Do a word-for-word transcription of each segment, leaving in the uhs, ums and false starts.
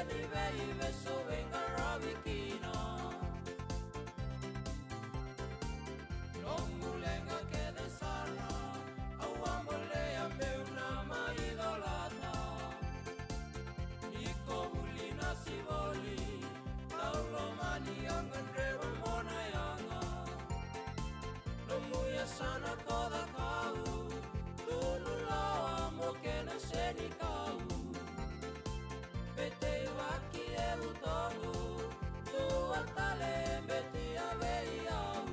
Ni vei vesu veiqaravi kina. Nomu leqa kece sara, au a bolea meu na mai colata. Ni ko vuli na sivoli, kau lomani au gadreva mo na yaga. Nomu yasana ko cakau, tunu lawa mo kena senikau. Bete i vaki e utoqu, dua tale e beti a vei au.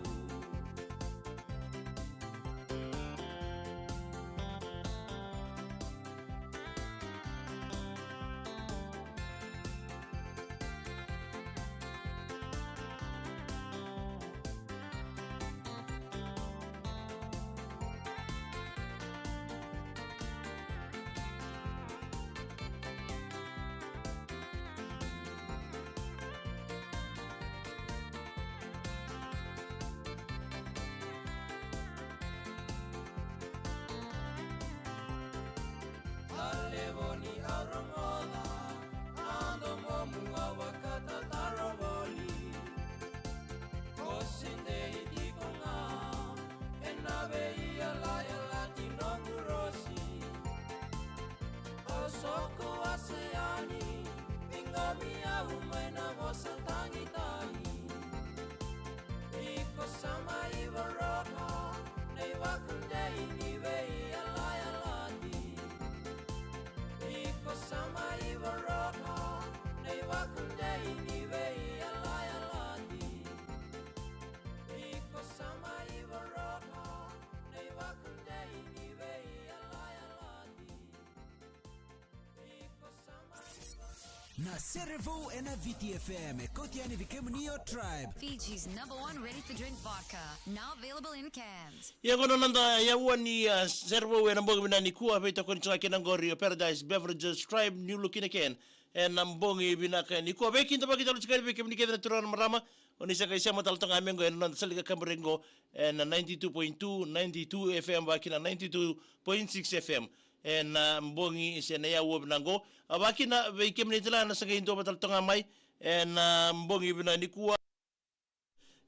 Talevoni au rogoca, a domomu au vakatataro voli. Ko se dei tiko ga ena veiyalayalati noqu rosi. Au soko wase yani, ciqomi au mai na vosa tagitagi. Iko sa mai voroka na ivakadei ni veiyalayalati. Iko sa mai voroka na ivakadei ni veiyalayalati. Iko sa mai voroka na ivakadei ni veiyalayalati. Iko sa mai voroka. Na Sere Vou ena Viti F M e kauti yani vei kemuni o Tribe. Fiji's number one ready-to-drink vodka, now available in cans. Ia qo na noda yaua ni, a, Sere Vou ena bogi vinaka nikua, veitokoni tiko ga kina qori o Paradise Beverages Tribe, new look in a can. Ena bogi vinaka nikua, veikidavaki tale tiko yani vei kemuni kece na turaga na marama, o ni sa qai sema tale toka ga mai qo ena noda salika kaburaki qo, ena ninety-two point two, ninety-two F M, vaka kina ninety-two point six F M. Ena bogi se na yaua vinaka qo, a, vaka kina vei kemuni tale ga na sa qai duavata tale toka ga mai ena bogi vinaka nikua.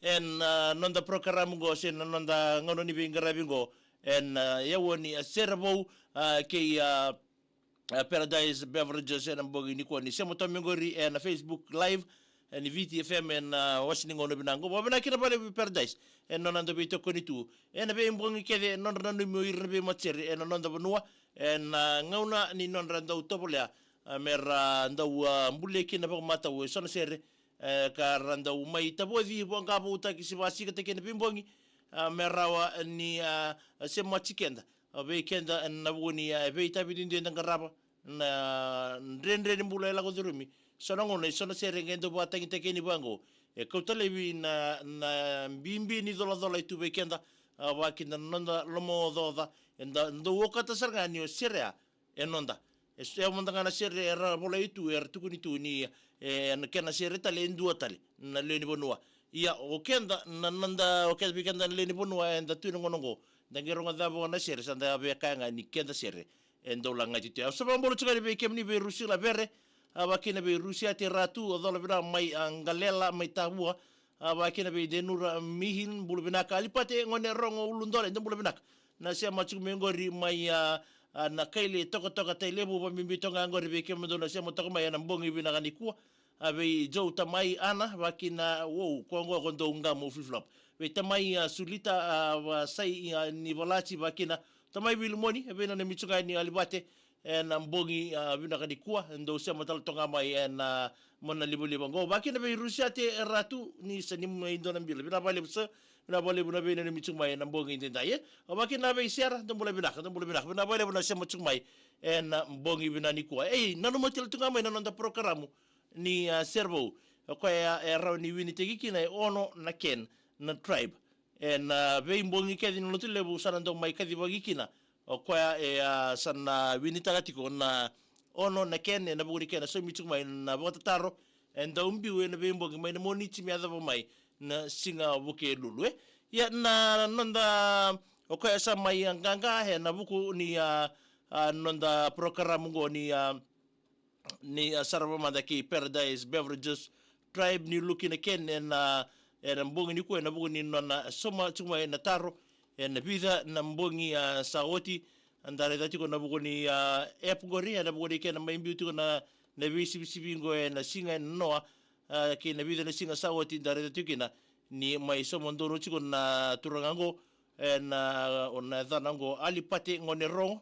Ena, a, noda porokaramu qo se na noda gauna ni veiqaravi qo, ena, a, yaua ni, a, Sere Vou, a, kei, a, a, Paradise Beverages ena bogi nikua. Ni sema toka mai qori ena Facebook Live, ena Viti F M, ena, a, wase ni gauna vinaka qo. Vakavinavinaka kina vakalevu vei Paradise ena nona dau veitokoni tu ena veibogi kece, nodra nanumi o ira na veimatasere ena noda vanua, ena, a, gauna ni nodra dau tovolea, a, mera dau, a, bulia kina vakamatau eso na sere, e, ka ra dau mai tavoci, voqa, voutaki se vakasikataki ena veibogi, a, me rawa ni, a, semati keda, a, vei keda na vuku ni, a, veitavi duidui eda qarava, na dredre ni bula e lako curumi. So na gauna, e so na sere e qai dau vakatagitaki yani vaqo, e kauta laivi na, na bibi ni colacola e tu vei keda, a, vaka kina na noda lomaocaoca, eda dau okata sara ga ni o sere ya e noda. E so, e mada ga na sere era volai tu, era tukuni tu ni, e, na kena sere tale e dua tale na lewe ni vanua. Ia o keda na noda, o keda vei keda na lewe ni vanua eda tu ena gauna oqo, da qai rogoca vua na sere, sa da via kaya ga ni keda sere e dau lagati tu. Au sa vakabula tiko yani vei kemuni vei Rusila Vere, a, vaka kina vei Rusiate Ratu, o Cola Vina mai, a, Qalela mai Tavua, a, vaka kina vei Denura Mihin, bula vinaka. Alipate Gone Rogo Uludole, dou bula vinaka. Na sema tiko mai qori mai, a, a, Nakaile, Tokatoka, Tailevu, vakabibi toka ga qori vei kemudou na sema toka mai ena bogi vinaka nikua. A, vei Joe Tamai Ana, vaka kina, wow, ko qo ko dou qamu flip-flop. Vei Tamai, a, Sulita, a, Vasai, a, ni Valati, vaka kina Tamai Vilimoni, e veinanumi tiko ga ni Alipate, ena bogi, a, vinaka nikua, dou sema tale toka mai ena, a, monalivaliva qo. Vaka kina vei Rusiate Ratu, ni sa ni mai dua na bila. Vinaka vakalevu sir, vinaka vakalevu na veinanumi tiko mai ena bogi edaidai, e. Vaka kina vei Sera, dou bula vinaka, dou bula vinaka. Vinaka vakalevu na sema tiko mai ena bogi vinaka nikua. Ei, nanuma tale toka mai na noda porokaramu ni, a, Sere Vou. O koya e rawa ni winitaki kina e ono na can na Tribe. Ena, a, veibogi kece ni Lotulevu sa na dau mai kacivaki kina. O koya e, a, sa na winitaka tiko na ono na can ena vuku ni kena saumi tiko mai na vakatataro e dau biu ena veibogi mai na Moniti me yacova mai na Siga Vukelulu, e. Ia na noda, o koya sa mai, a, qaqa ena vuku ni, a, a, noda porokaramu qo ni, a, ni, a, sarava mada kei Paradise Beverages, Tribe New Look in a Can, ena, ena bogi nikua, ena vuku ni nona sauma tiko mai na taro ena vica na bogi, a, sa oti. Da raica tiko na vuku ni, a, app qori, ena vuku ni kena mai biu tiko na, na veisivisivi qo ena siga ena noa, a, kei na vica na siga sa oti, da raica tiko kina ni mai sauma donu tiko na turaga qo, ena, o na yacana qo Alipate Gone Rogo,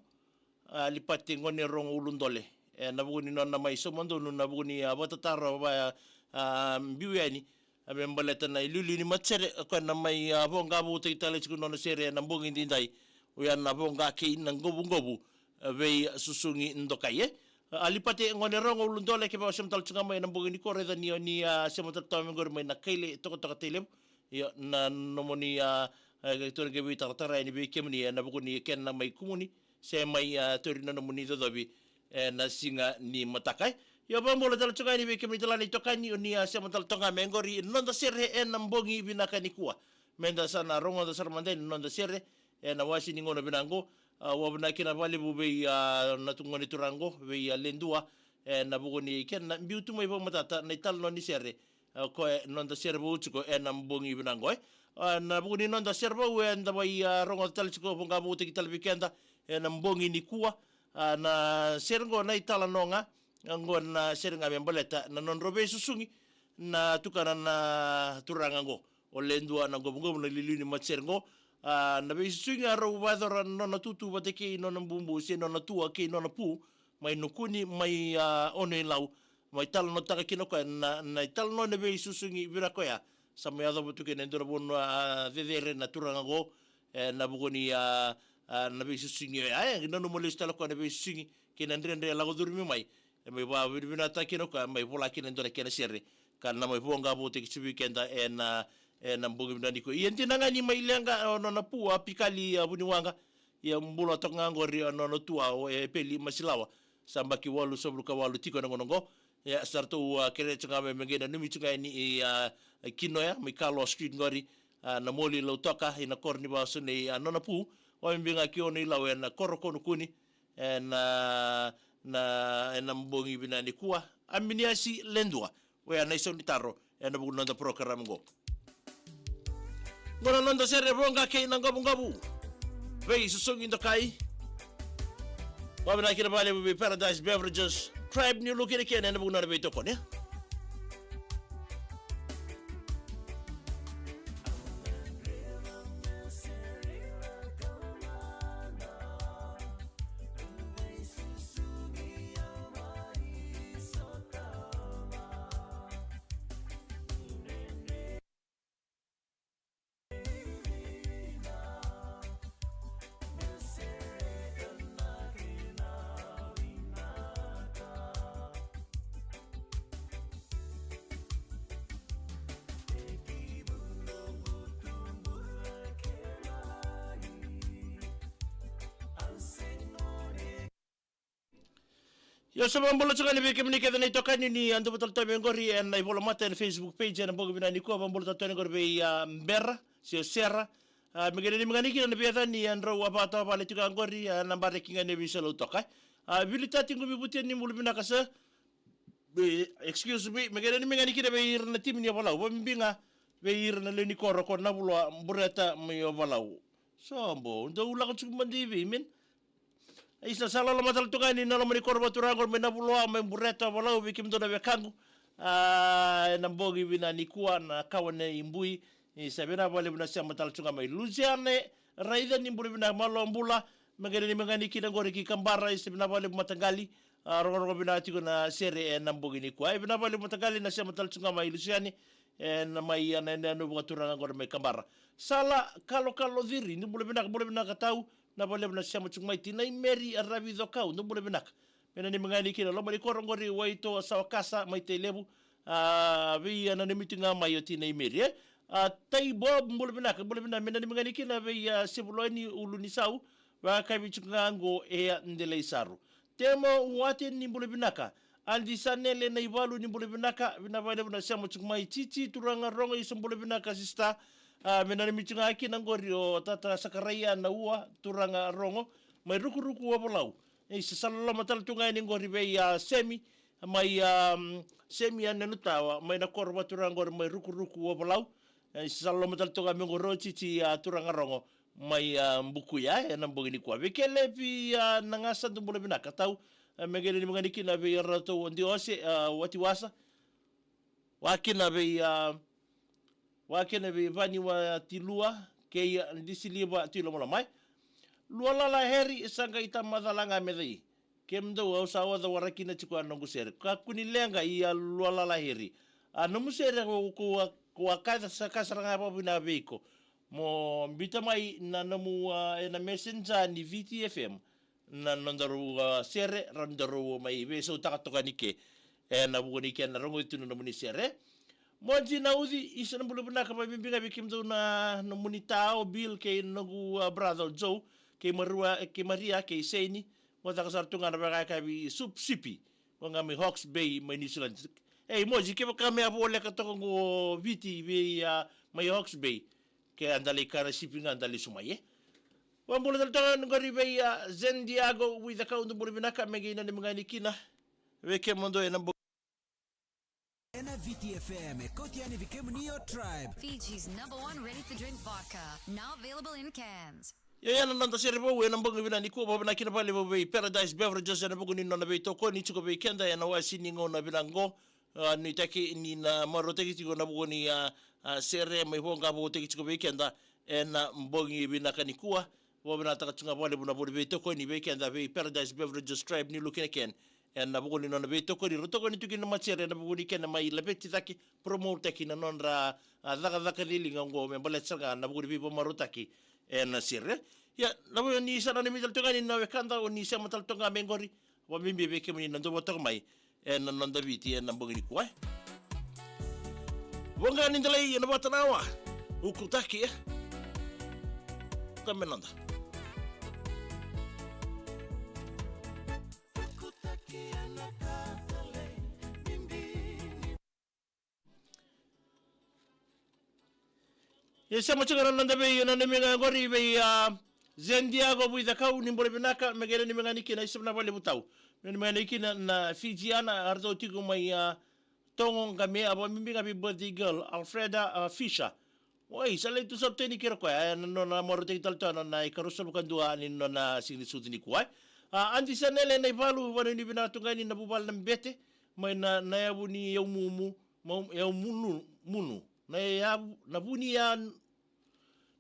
Alipate Gone Rogo Uludole. Ena vuku ni nona mai sauma donu, na vuku ni, a, vakatataro va, a, biu yani, a, me baleta na iliuliu ni matasere, o koya na mai, a, voqa vou tiko tale tiko nona sere ena bogi daidai. Oya na voqa kei na qovuqovu, a, veisusugi dokai, e. A, Alipate Gone Rogo Uludole, kevaka o sema tale tiko ga mai ena bogi nikua, raica ni o ni, a, sema tale toka mai qori mai na Kaile Tokatoka Tailevu. Io, na nomuni, a, a, tauri qai veitaratara yani vei kemuni ena vuku ni kena mai kumuni se mai, a, tauri na nomuni icocovi ena siga ni mataka, e. Io, vakabula tale tiko ga yani vei kemuni tale na itokani o ni, a, sema tale toka ga mai qori ena noda sere ena bogi vinaka nikua. Meda sa na rogoca sara mada yani na noda sere ena wase ni gauna vinaka qo. A, vakavinavinaka vakalevu vei, a, na tu gone turaga qo, vei, a, Ledua, ena vuku ni kena biu tu mai vakamatata na italanoa ni sere, a, o koya e noda sere vou tiko ena bogi vinaka qo, e. A, na vuku ni noda sere vou eda mai, a, rogoca tale tiko, voqa vou tiko tale vei keda ena bogi nikua. A, na sere qo na italanoa ga, a, qo na sere ga me baleta na nodrau veisusugi na tukana na turaga qo, o Ledua na qovuqovu, na iliuliu ni matasere qo. A, na veisusugi a rau vakayacora na nona tutu vata kei nona bubu se nona tua kei nona pu mai Nukuni mai, a, Ono-i-Lau. Mai talanoataka kina o koya na, na italanoa na veisusugi vinaka oya. Sa mai yacova tu kina e dua na vanua, a, cecere na turaga qo, e, na vuku ni, a, a, na veisusugi oya, e. Nanuma lesu tale o koya na veisusugi kei na dredre e lako curumi mai. E mai vakavinavinakataka kina o koya, mai vola kina e dua na kena sere ka na mai voqa vou tiko vei keda ena, ena bogi vinaka nikua. Ia dina ga ni mai leqa, a, nona pu, a, Pikali, a, Vuniwaqa. Ia bula toka ga qori, a, nona tua o, e, Peli Masilawa. Sa yabaki walusagavulu ka walu tiko ena gauna qo. Ia sa ratou, a, kerea tiko ga me, me qai nanumi tiko ga yani, e, a, kina oya mai Carlos Street qori, a, na Moli Lautoka, ina koro ni vasu nei, a, nona pu. Vakabibi ga ki Ono-i-Lau ena koro ko Nukuni ena, na, ena bogi vinaka nikua. Aminiasi Ledua. Oya na isau ni taro ena vuku ni noda program qo. Qo na noda sere, voqa kei na qovuqovu, veisusugi dokai. Vakavinavinaka vakalevu vei Paradise Beverages, Tribe New Look in a Can, ena vuku ni nona veitokoni. Io, sa vakabula tiko ga yani vei kemuni kece na itokani ni a dau vata tale tu mai qori ena ivolamata ena Facebook page ena bogi vinaka nikua. Vakabula tale tu yani qori vei, a, Bera, se o Sera. A, me qai nanumi ga yani kina na veiyaca ni a drau a vakatavale tiko ga qori, a, na bareki ga ni veisau Lautoka. A, Vili Tati Qubi Vutia, ni bula vinaka sir. E, excuse me, me qai nanumi ga yani kina vei ira na timi ni Ovalau. Vakabibi ga vei ira na lewe ni koro ko Navuloa, Bureta mai Ovalau. Sobo, dou lako tiko mada i vei, man? Isa, sa loloma tale tu ga yani na loma ni koro vakaturaga qori mai Navuloa, mai Bureta, Ovalau, vei kemudou na wekaqu. A, ena bogi vinaka nikua na kawa nei Bui. Isa, vinaka vakalevu na sema tale tu ga mai. Lusiane Raica, ni bula vinaka, malo bula. Me qai nanumi ga yani kina qori ki Kabara, isa, vinaka vakalevu mataqali. A, rogorogo vinaka tiko na sere ena bogi nikua. E, vinaka vakalevu mataqali na sema tale tu ga mai Lusiane. Ena mai yanuyanu vakaturaga qori mai Kabara. Sala Kalokalo Ciri, ni bula vinaka, bula vinaka tau. Vinaka vakalevu na sema tiko mai. Tinai Meri Ravi Cokau, ni bula vinaka. Me nanumi ga yani kina loma ni koro qori Waito Sawakasa mai Tailevu. A, vei, a, nanumi tiko ga mai o Tinai Meri, e. A, Tai Bob, bula vinaka, bula vinaka. Me nanumi ga yani kina vei, a, Sevuloni Ulunisau. Vakayakavi tiko ga qo e a Delaisaru. Temo Wate, ni bula vinaka. Adi Sanele Naivalu, ni bula vinaka, vinaka vakalevu na sema tiko mai. Titi Turaga Rogo, isa, bula vinaka sister. A, me nanumi tiko ga kina qori o tata Sakaraia Naua Turaga Rogo mai Rukuruku, Ovalau. Isa, sa loloma tale tu ga yani qori vei, a, Semi, mai, um, Semia Nenutawa, mai na koro vaturaga qori mai Rukuruku, Ovalau. E, sa loma tale toka me qo Rotiti, a, Turaga Rogo, mai, a, Bukuya, e, na bogi nikua. Vei Kelepi, a, Nagasa, dou bula vinaka tau. E, me qai nanumi ga ni kina vei iratou o Diose, a, Watiwasa. Vakakina vei, a, vakakina vei Vani Watilua, kei, a, Disiliva Tilomalomai. Lualala Heri, sa qai tamacala ga me cei. Kemudou au sa oca warai kina tiko a noqu sere. Kakua ni leqa, ia Lualala Heri. A nomu sere ko, ko, ko a kaca sa ka sara ga vakavinaka vei iko. Mo biuta mai na nomu, a, ena messenger ni V T F M. Na nodaru, a, sere, ra nodaru mai veisautaka toka ni ke. Ena vuku ni kena rogoci tu na nomuni sere. Moji Nauci, isa na bula vinaka vakabibi ga vei kemudou na nomuni ta o Bill kei noqu, a, brother o Joe, kei Maria, kei Maria, kei Seini, mo caka sara tu ga na vakayakavi sup sipi, mo ga mai Hawke's Bay, mai New Zealand. Ei, Moji, kevaka me a voleka toka qo Viti vei, a, mai Hawke's Bay, ke a dali kara sipi ga dali sumai, e. Vakabula tale toka qori vei, a, Zen Diago, Vuicakau, dou bula vinaka, me qai nanumi ga ni kina vei kemudou ena bo- Ena V T F M, e kauti yani vei kemuni o Tribe. Fiji's number one ready-to-drink vodka, now available in cans. Ia, ia na noda sere vou ena bogi vinaka nikua, vakavinavinaka vakalevu vei Paradise Beverages ena vuku ni nona veitokoni tiko vei keda ena wasi ni gauna vinaka qo. A, nuitaki ni na marautaki tiko na vuku ni, a, a, sere mai voqa vou tiko vei keda ena bogi vinaka nikua. Vakavinavinakataka tu ga vakalevu na vuli veitokoni vei keda vei Paradise Beverages Tribe ni lukina ken. Ena vuku ni nona veitokoni, ra tokoni tu kina na matasere ena vuku ni kena mai laveti cake, promote-taki na nodra, a, cakacaka ni liga oqo me baleta sara ga na vuku ni veivakamarautaki ena sere. Ia, na vuku ni sa nanumi tale toka ga ni na wekada o ni sema tale toka ga mai qori, vakabibi vei kemuni na dou vata toka mai ena noda Viti ena bogi nikua. Voqa ni delai ena vata na awa. Ukutaki, e. Ka me noda. Ia sema tiko na noda vei, na nanumi ga qori vei, a, Zen Diago Vuicakau, ni bula vinaka, me qai nanumi ga ni kina, isa vinaka vakalevu tau. Nanumi ga ni kina na Fijiana, a ratou tiko mai, a, Togo, Qamea, vakabibi ga vei birthday girl, Alfreda, a, Fisher. Oi, sa lai tu sara tu yani kei ira koya, e, na nona marautaki tale tu na, na ikaruasagavulu ka dua ni nona siga ni sucu nikua. A, Adi Sanele Naivalu, vakanuinui vinaka tu ga yani na vuvale na bete, mai na, na yavu ni Yaumumu, mau, Yaumunu, Munu. Na yavu, na vu ni ya,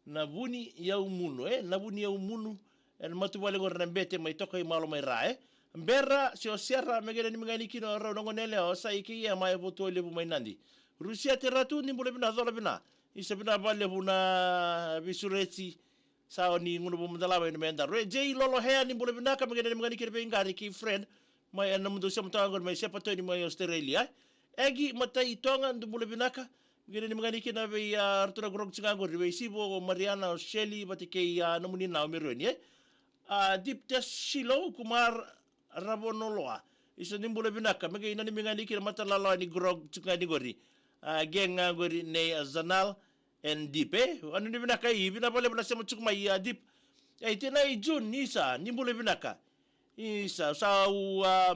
na vu ni Yaumunu, e, na vu ni Yaumunu, e, na matuvale qori na bete mai Tokaimalo mai Ra, e. Bera, se o Sera, me qai nanumi ga ni kina o rau na gone yalewa, o Sai kei Ema e Votualevu mai Nadi. Rusia Teratu, ni bula vina, cola vina. Isa vina vakalevu na veisureti, sa o ni gunu vou mada lava ena meda. Re Jei Lolohea, ni bula vinaka, me qai nanumi ga ni kina vei Qari kei Fred, mai ena nomudou sema toka qori mai Sepatoni mai Australia. Egi Matai Toga, dou bula vinaka, me qai nanumi ga ni kina vei, a, ratou na qoroqo tiko ga qori, vei Sivo, o Mariana, o Shelley, vata kei, a, nomuni na o Merioni, e. A, Diptes Shilo, Kumar, Ravonoloa. Isa ni bula vinaka, me qai nanumi ga ni kina mata lalawa ni qoroqo tiko ga ni qori. A, geng ga qori nei, a, Zanal, and Dip, e. Vakanuinui vinaka, i, vinaka vakalevu na sema tiko mai, a, Dip. E, Tinai June, isa, ni bula vinaka. Isa, sa u, a,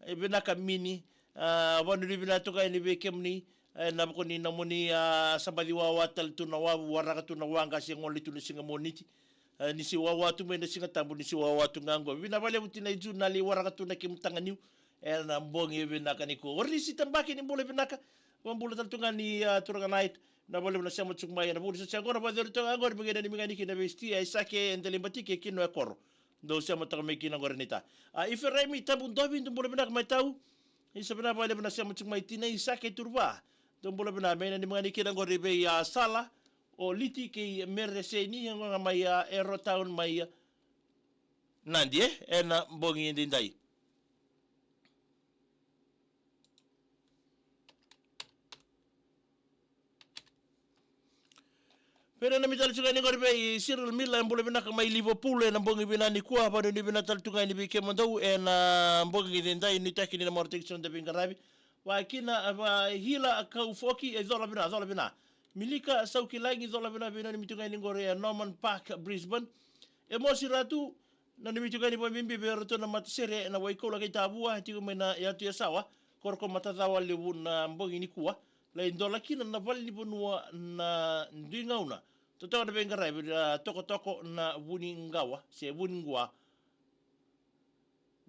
e, vinaka mini, a, vakanuinui vinaka toka yani vei kemuni, e, na vuku ni nomuni, a, sabaci wawa tale tu na wavu, waraka tu na waqa, se gole tu na siga Moniti. E, ni se wawa tu mai na Siga Tabu, ni se wawa tu ga qo. Vinaka vakalevu Tinai June, na lai waraka tu na kemu taga niu. Ena bogi vinaka nikua. O Risi Tabaki ni bula vinaka. Vakabula tale tu ga ni, a, turaga Nait. Vinaka vakalevu na sema tiko mai. Ena vuku ni sa sega qo na vakacegu toka qori, me qai nanumi ga ni kina vei Sti, Aisake, Edeli Batike, kina e koro. Dou sema toka mai kina qori ni ta. A, Iferemi Tabudovi, dou bula vinaka mai tau. Isa vinaka vakalevu na sema tiko mai Tinai Sake Turuva. Dou bula vinaka, me nanumi ga ni kina qori vei, a, Sala, o Liti kei Mereseni, e qo ga mai, a, Ero Town mai, a, Nadi, e, ena bogi edaidai. Vei ira na mitala tiko yani qori vei Cyril Miller, e bula vinaka mai Liverpool, ena bogi vinaka nikua, vakanuinui vinaka tale tu ga yani vei kemudou, ena bogi edaidai, nuitaki ni na marautaki tiko na noda veiqaravi. Vakakina, a, va Hila Kaufoki, e cola vina, cola vina. Milika Saukilagi, cola vina, veinanumi tu ga yani qori e Norman Park, Brisbane. E Mosi Ratu, nanumi tu ga yani vakabibi vei iratou na matasere ena Waikoula kei Tavua, tiko mai na yatu Yasawa. Poroko Matacawa Levu na bogi nikua. Lai dola kina na vale ni vanua na dui gauna. Totoka na veiqaravi, a, tokotoko na Vuniqawa, se Vuniqua.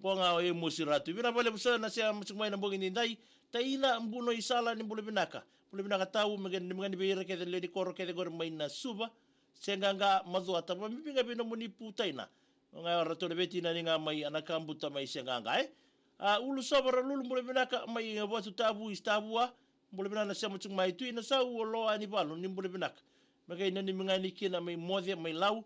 Qo ga o Emosi Ratu. Vinaka vakalevu sara na sema tiko mai na bogi nidai. Taina Buno i Sala ni bula vinaka. Bula vinaka tau, me qai nanumi ga ni vei ira kece na lewe ni koro kece qori mai na Suva. Seqaqa, Macuata, vakabibi ga vei nomuni pu Taina. O ga o ratou na veitinani ga mai Nakabuta mai Seqaqa, e. A, Ulusova Ralulu, bula vinaka mai Vatu Tavu i Tavua. Bula vinaka na sema tiko mai. Tui Nasau, o Loa Naivalu, ni bula vinaka. Me qai nanumi ga ni kina mai Moce, mai Lau.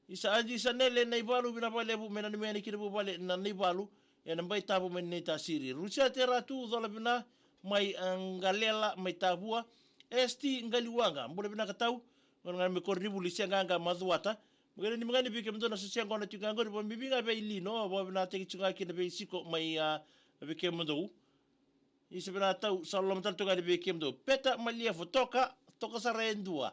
Isa Adi Sanele Naivalu, vinaka vakalevu, me nanumi ga ni kina vuvale na Naivalu. Ena Baitavo mai Naitasiri. Rusiate Ratu, cola vina mai, a, Qalela, mai Tavua. S T Qaliwaqa, bula vinaka tau. Gona ga mai Koronivuli, Seqaqa, Macuata. Me qai nanumi ga ni vei kemudou na soso yaqona tiko ga qori, vakabibi ga vei Lino, vakavinakataki tiko ga kina vei Siko mai, a, vei kemudou. Isa vinaka tau, sa loloma tale tu ga ni vei kemudou. Peta Maliefo, toka, toka sara e dua.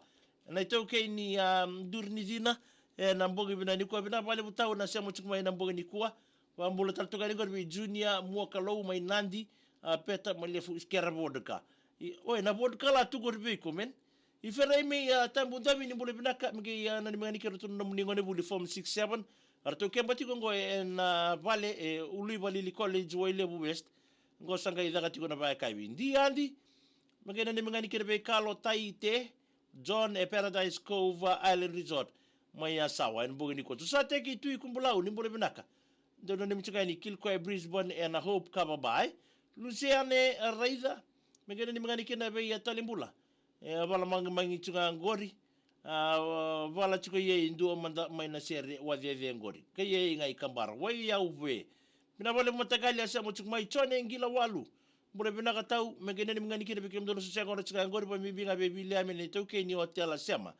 Na itaukei ni, a, duri ni cina, ena bogi vinaka nikua, vinaka vakalevu tau na sema tiko mai na bogi nikua. Vakabula tale tu ga ni qori vei Junior Muakalou mai Nadi, a, Peta Maliefo, kera vodka. I, oi, na vodka la tu qori vei iko, man. I Ferai mai, a, Tabu Davi, ni bula vinaka, me qai, a, nanumi ga ni kei ratou na nomuni gonevuli form six seven. Ratou keba tiko qo ena vale e Uluivalili College, Wailevu West. Qo sa qai caka tiko na vakayakavi. Di Adi, me qai nanumi ga ni kei na veikalo Tai Te, John e Paradise Cove Island Resort. Mai Yasawa, ena bogi nikua. Tusateki Tui Kubulau, ni bula vinaka. Dou nanumi tiko ga ni Kilcoy Brisbane ena Hope Kava Bar. Luciane Raica, me qai nanumi ga ni kei na vei a Talebula. E, vala magimagi tiko ga qori. A, vala tiko i e dua mada mai na sere wa cece qori. Ka i e i ga i Kabara. Wai au ve. Vinaka vakalevu mataqali a sema tiko mai Jone Qila Walu. Bula vinaka tau, me qai nanumi ga ni kina vei kemudou na soso yaqona tiko ga qori, vakabibi ga vei Viliame na itaukei ni otela sema.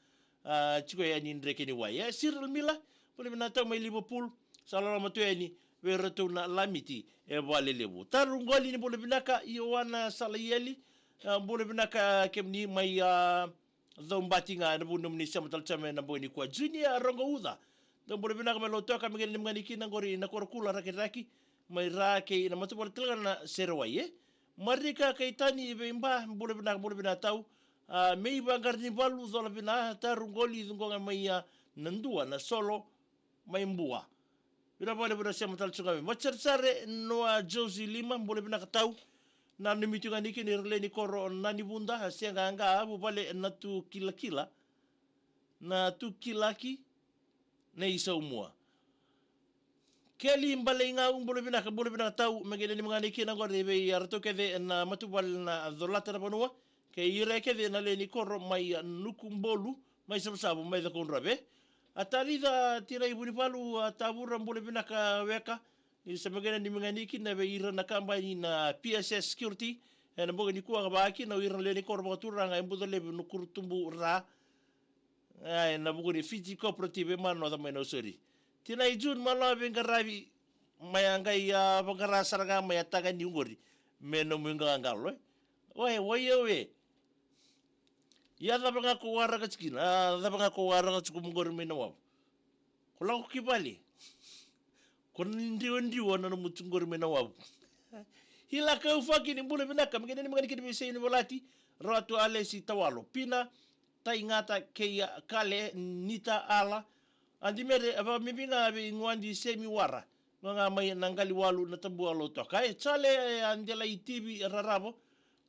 A, tiko yani Drekeniwai. E, Cyril Miller, bula vinaka tau mai Liverpool. Sa loloma tu yani vei ratou na Lamiti e Valelevu. Taru Qoli, ni bula vinaka, Ioana Salaieli. A, bula vinaka kemuni mai, a, Caubati ga ena vuku ni nomuni sema tale tu mai ena bogi nikua. Junior Rogo Uca. Dou bula vinaka mai Lautoka, me qai nanumi ga ni kina qori na Korokula Rakiraki. Mai Ra kei na matavuvale tale ga na Serewai, e. Marika Kaitani Veiba, bula vinaka, bula vinaka tau. A, Mei Vaqaranivalu, cola vina, Taru Qoli, cuqo ga mai, a, na Dua, na Solo, mai Bua. Vinaka vakalevu na sema tale tu ga mai. Macaresare Noa Josi Lima, bula vinaka tau. Nanumi tu ga ni kina ira lewe ni koro Nanivuda, Seqaqa, vuvale Natu Kilakila. Natu Kilaki, Nei Saumua. Keli Baleigau, bula vinaka, bula vinaka tau, me qai nanumi ga ni kina qori vei iratou kece na matavuvale na Colata na Vanua, kei ira kece na lewe ni koro mai Nukubolu, mai Savusavu, mai Cakaudrove. A Talica Tinai Vunivalu, a Tavura, bula vinaka weka, ni sa me qai nanumi ga ni kina vei ira na kabani na P S S Security, ena bogi nikua ka vaka kina o ira na lewe ni koro vakaturaga e Bucalevu, Nukurutubu, Ra, A, ena vuku ni Fiji Cooperative e Manoca mai Nausori. Tinai June, malo na veiqaravi, mai a qai a vaqara sara ga mai a taga ni uqori. Me nomu iqaqalo, e. Oe, wai au e. Ia cava ga ko waraka tiko kina, a, cava ga ko waraka tiko qori mai na wavu. Ko lako ki vale. Ko na driwadriwa na nomu tiko qori mai na wavu. Hila Kaufaki, ni bula vinaka, me qai nanumi ga ni kina vei Seini Volati, Ratu Alesi Tawalo, Pina, Taigata kei a Kale Nita Ala. Adi Mere, a vakabibi ga vei Guadi Semi Wara. Ga ga mai na Qaliwalu na Tabua Lautoka. E Jale, e, a Delai T V Raravo.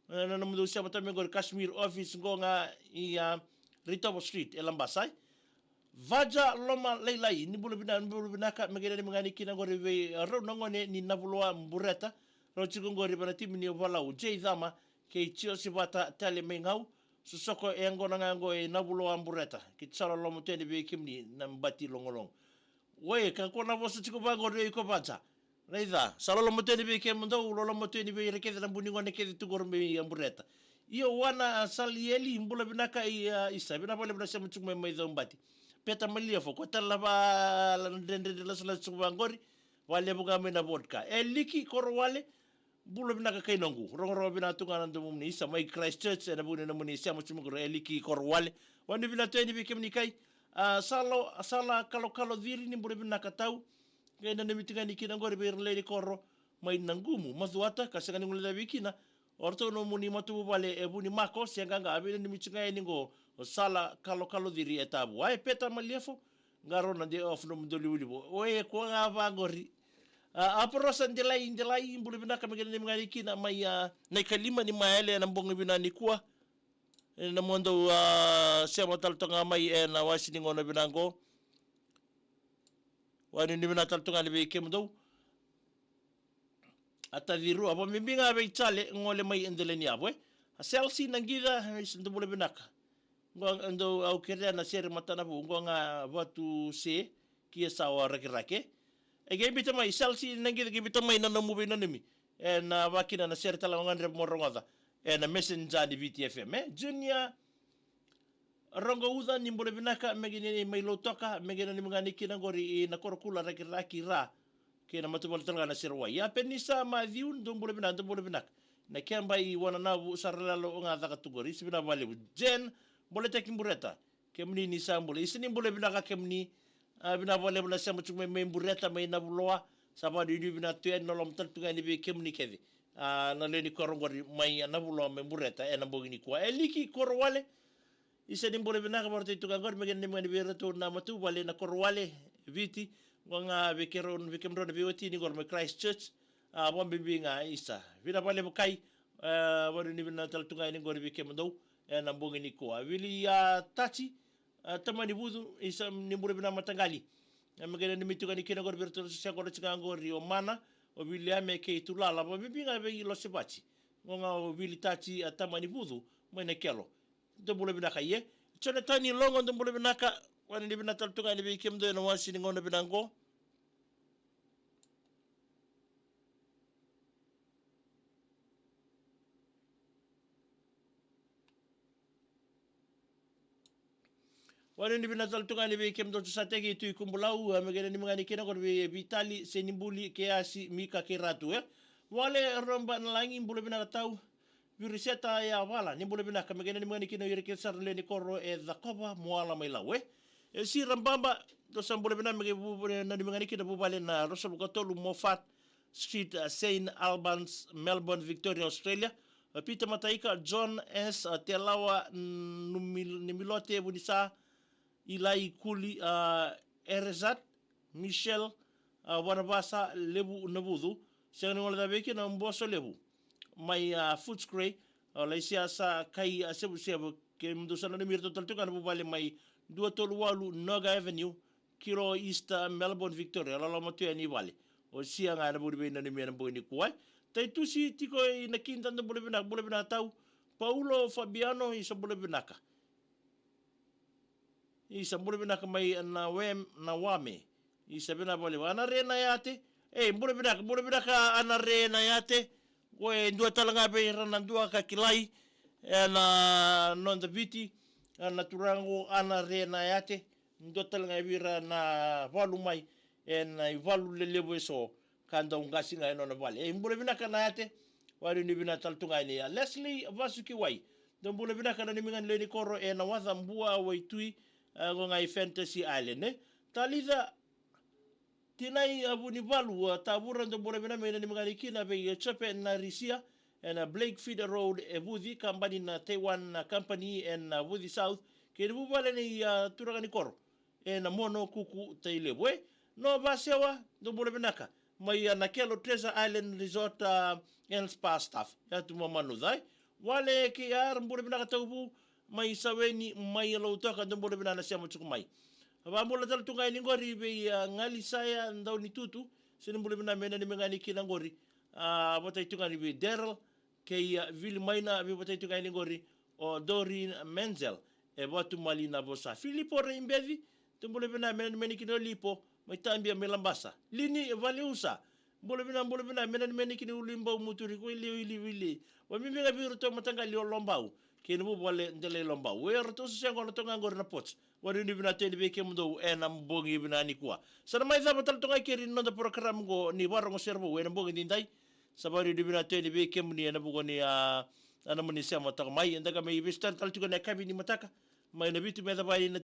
E, na nomudou sema tale mai qori Kashmir Office qo ga i a Ritovo Street e Labasa. Vaja Loma Lailai, ni bula vina-, ni bula vinaka, me qai nanumi ga ni kina qori vei, a, rau na gone ni Navuloa Bureta. Rau tiko qori vei na timi ni Valau, Jay Cama, kei Jio Sivata Tale Mai Gau, Sosoko e yaqona ga qo e Navuloa Bureta, kei sa loloma tu yani vei kemuni na bati logologo. Oi, ka ko na vosa tiko vaqori o iko Vaja. Raica, sa loloma tu yani vei kemudou, loloma tu yani vei ira kece na bu ni gone kece tu qori mai a Bureta. Io, Wana Salieli, bula vinaka i, a, isa, vinaka vakalevu na sema tiko mai mai Caubati. Peta Maliefo, ko tale na va, la, dredredre lasalasa tiko vaqori, vakalevu ga mai na vodka. E Liki Korowale, bula vinaka kai noqu. Rogorogo vinaka tu ga na domomuni isa mai Christchurch, ena vuku ni nomuni sema tiko mai qori e Liki Korowale. Vakanuinui vinaka tu yani vei kemuni kai. A, Salo, Sala Kalokalo Ciri, ni bula vinaka tau. Qai nanumi tu ga ni kina qori vei ira na lewe ni koro mai Nagumu, Macuata, ka sega ni guilecavi kina o ratou nomuni matavuvale e Vunimako, se qaqa, a veinanumi tiko ga yani qo o Sala Kalokalociri e Tavua. E Peta Maliefo, qarauna de off nomudou livaliva. O e kua ga vaqori. A, Aporosa Delai, Delai, bula vinaka, me qai nanumi ga yani kina mai, a, Naikalima ni Maele ena bogi vinaka nikua. Ena nomudou, a, sema tale toka ga mai ena wasi ni gauna vinaka qo. Vakanuinui vinaka tale toka ga yani vei kemudou. A Taciru, a vakabibi ga vei Jale, gole mai e Delaniyavu, e. A Selsi Naqica, e, sa dou bula vinaka. Qo dou au kerea na sere matana vou, qo ga Vatu Se, Kiasawa, Rakiraki. E qai biuta mai, Selsi Naqica, qai biuta mai na nomu veinanumi. Ena, a, vakakina na sere tale ga o gadreva mo rogoca ena Messenger ni Viti F M, e. Junior Rogo Uca, ni bula vinaka, me qai ni mai Lautoka, me qai nanumi ga yani kina qori i Nakorokula, Rakiraki, Ra. Kei na matavuvale tale ga na Serewai. A Penisa Maciu, dou bula vinaka, dou bula vinaka. Na keba i Wananavu, Saralalo ga caka tu qori, sa vinaka vakalevu. Jen Boletaki Bureta, kemuni ni sa bula. Isa ni bula vinaka kemuni, a, vinaka vakalevu na sema tiko mai, mai Bureta, mai Navuloa. Sa vakanuinui vinaka tu yani, loloma tale tu ga yani vei kemuni kece. A, na lewe ni koro qori mai Navuloa, mai Bureta, ena bogi nikua. E Liki Korowale, isa ni bula vinaka, vakaraitaka tu ga qori, me qai nanumi ga yani vei iratou na matavuvale na Korowale, Viti, qo ga vei keirau, vei kemudrau na veiwatini qori mai Christchurch, a, vakabibi ga isa. Vinaka vakalevu kai, e, vakanuinui vinaka tale tu ga yani qori vei kemudou, ena bogi nikua. Vili, a, Tati, a, Tamanivucu, isa ni bula vinaka mataqali. E, me qai nanumi tu ga yani kina qori vei iratou sa sega qori tiko ga qori o Mana, o Viliame kei Tulala, vakabibi ga vei Losevati. Qo ga o Vili Tati, a, Tamanivucu, mai Nakelo. Dou bula vinaka, ie. Jonatani Logo, dou bula vinaka. Vakanuinui vinaka tale tu ga yani vei kemudou ena wasi ni gauna vinaka qo. Vakanuinui vinaka tale tu ga yani vei kemudou tu sa teki tu i Kubulau, a, me qai nanumi ga yani kina qori vei Vitali, Senibuli, Keasi, Mika kei Ratu, e. Vale Roba Nalagi, bula vinaka tau. Viriseta Yavala, ni bula vinaka, me qai nanumi ga yani kina o ira kece sara na lewe ni koro e Cakova, Moala mai Lau, e. E Sira Baba, dou sa bula vinaka, me qai vu-, vu-, nanumi ga yani kina vuvale na ruasagavulu ka tolu Moffat Street, a, Saint Albans, Melbourne, Victoria, Australia. A, Peter Mataika, John S, a, Telawa, Numi-, Nimilote, Vunisa, Ilai Kuli, a, Erezat, Michel, a, Vanavasa, Levu Navucu, sega ni guilecavi kina o Boso Levu mai, a, Footscray, a, Laisia sa kai, a, Sevusevu, kemudou sa nanumi iratou tale tu ga na vuvale mai dua tolu walu Noga Avenue, Kiro East, a, Melbourne, Victoria, loloma tu yani i vale. O sia ga na vuli veinanumi ena bogi nikua. Taitusi tiko i Nakida, dou bula vinaka, bula vinaka tau. Paulo Fabiano, isa bula vinaka. Isa bula vinaka mai na wem, na wame. Isa vinaka vakalevu. Ana Re Nayate. E, bula vinaka, bula vinaka Ana Re Nayate. Qo e dua tale ga vei ira na dua ka kilai ena noda Viti, a, na turaga qo Ana Re Nayate. Dua tale ga vei ira na valu mai ena ivalu lelevu eso ka dau qasi ga ena nona vale. E, bula vinaka Nayate. Vakanuinui vinaka tale tu ga yani. A Leslie Vasukiwai. Dou bula vinaka, nanumi ga ni lewe ni koro e Nawaca, Bua, Waitui, a, qo ga i Fantasy Island, e. Talica Tinai, a, Vunivalu, a, Tavura, dou bula vinaka, me nanumi ga yani kina vei, e, Jope Narisia ena Blake Feeder Road e Vuci, kabani na Taiwan, na company ena, a, Vuci South, kei na vuvale nei, a, turaga ni koro ena Mono, Kuku, Tailevu, e. Noa Vasewa, dou bula vinaka. Mai, a, Nakelo Treasure Island Resort, a, and Spa staff. Yatu Mamanuca, e. Wale K R, bula vinaka tauvu. Mai Saweni, mai Lautoka, dou bula vinaka na sema tiko mai. Vakabula tale tu ga yani qori vei, a, Galisaya Daunitutu, sega ni bula vinaka, me nanumi ga yani kina qori. A, vata tu ga yani vei Daryl, kei, a, Vili Maina, vei vata tu ga yani qori o Doreen Menzel, e Vatu Mali Navosa. Filipo Reibeci, dou bula vinaka, me nanumi yani kina o Lipo, mai Tabia, mai Labasa. Lini Valeusa, bula vinaka, bula vinaka, me nanumi yani kina Ulubau, Muturi, Koileu, Iliwili. Vakabibi ga vei iratou mataqali o Lobau kei na vuvale Delai Lobau. E ratou sa sega qo na toga qori na pots. Vakanuinui vinaka tu yani vei kemudou ena bogi vinaka nikua. Sa na mai cava tale toga keri na noda porokaramu qo ni Vakarogo Sere Vou ena bogi nidai. Sa vakanuinui vinaka tu yani vei kemuni ena vuku ni, a, a, nomuni sema toka mai. Eda qai mai veisotari tale tiko ena yakavi ni mataka mai na vitu me yacova yani na